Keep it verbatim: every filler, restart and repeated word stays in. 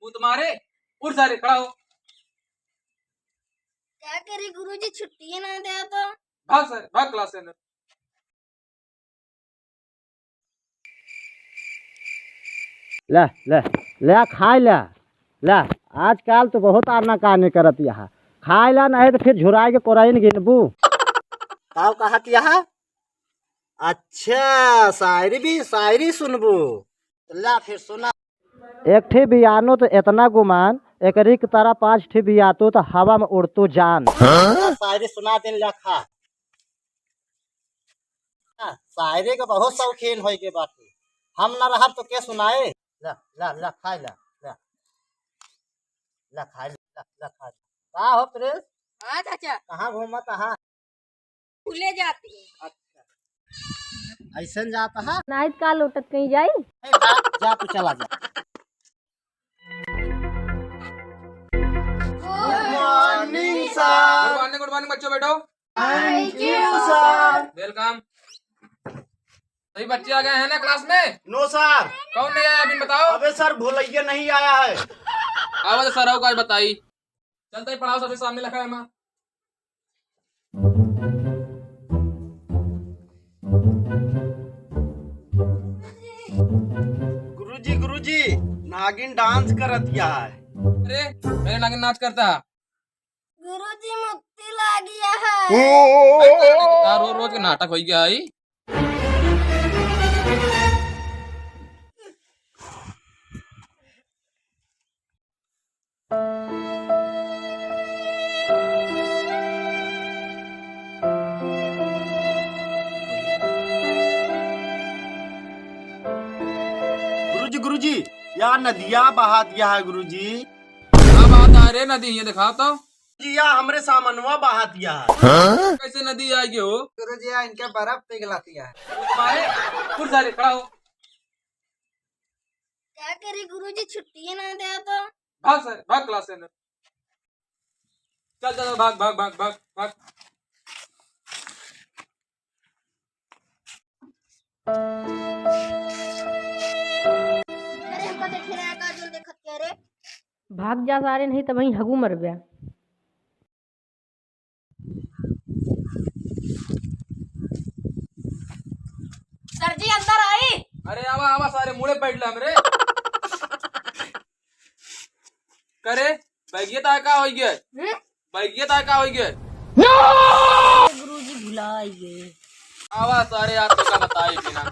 तुम्हारे, उठ सारे, खड़ा हो। क्या करी गुरुजी, छुट्टी ही ना दे तो। भाग सारे, भाग class से अंदर। ले, ले, ले, खाइ ले। ले, आजकल तो बहुत आनाकानी करत यहाँ। खाइ ले, नहीं तो फिर झुराइ के कोराइन गिनबू। काउ कहत यहाँ? अच्छा, शायरी भी, शायरी सुनबू। तो ला फिर सुना। एक ठे बियानो तो एतना गुमान, एकरी के तरह पाँच ठे बियातो तो हवा में उड़तो जान। हाँ? शायरी सुना दिन ला खा। हाँ, शायरी के बहुत शौकीन होई के बाटे। हम ना रहब तो के सुनाए? ला, ला, ला, खाइ ला, ला। ला, खाइ ला, ला, ला, खाइ ला। का हो प्रिंस? हाँ चाचा। कहाँ घूमत हा? स्कूले जाती है। अच्छा। ऐसन जात हा? नाइत का लोटत कहीं जाई? ए, जा, जा तू चला जा। Good morning, sir। Good morning, good morning, बच्चों, बैठो। Thank you, sir। Welcome। सभी बच्चे आ गए हैं ना class में? No, sir। कौन नहीं आया अभी, बताओ। अबे sir, भुलैया नहीं आया है। आवा तो sir, आओ, आज बताई। चलते ही पढ़ाओ, सबसे सामने लिखा है माँ। गुरुजी, गुरुजी, नागिन dance करत है। अरे, मेरे नागिन नाच करता है। गुरुजी, मुक्ति लागिया है। का रोज रोज के नाटक होइ गया है। गुरुजी, गुरुजी, या नदिया बहा दिया है गुरुजी। का बात है रे नदी, ये दिखा तो। जी, या हमरे सामनवा बहा दिया है। हाँ? कैसे नदी आइ गई हो? गुरुजी, या इनके बर्फ पिघला दिया है। तुम्हारे, उठ सारे, खड़ा हो। क्या करी गुरुजी, छुट्टी ही ना दे तो। भाग सारे, भाग class से अंदर। चल, चल, भाग, भाग, भाग, भाग, भाग। अरे, हमका देखे रहा, काजोल देखत क्या रे? भाग जा सारे, नहीं तो वहीं हगू मरबे। सर जी, अंदर आई। अरे, आवा, आवा, सारे मुड़े बैठ ले हमरे। करे, बैगिया ताय का होइ गया? हम्म? बैगिया ताय का होइ गया? गुरुजी भुलाइ गए। आवा सारे, आज तो का बताई बिना।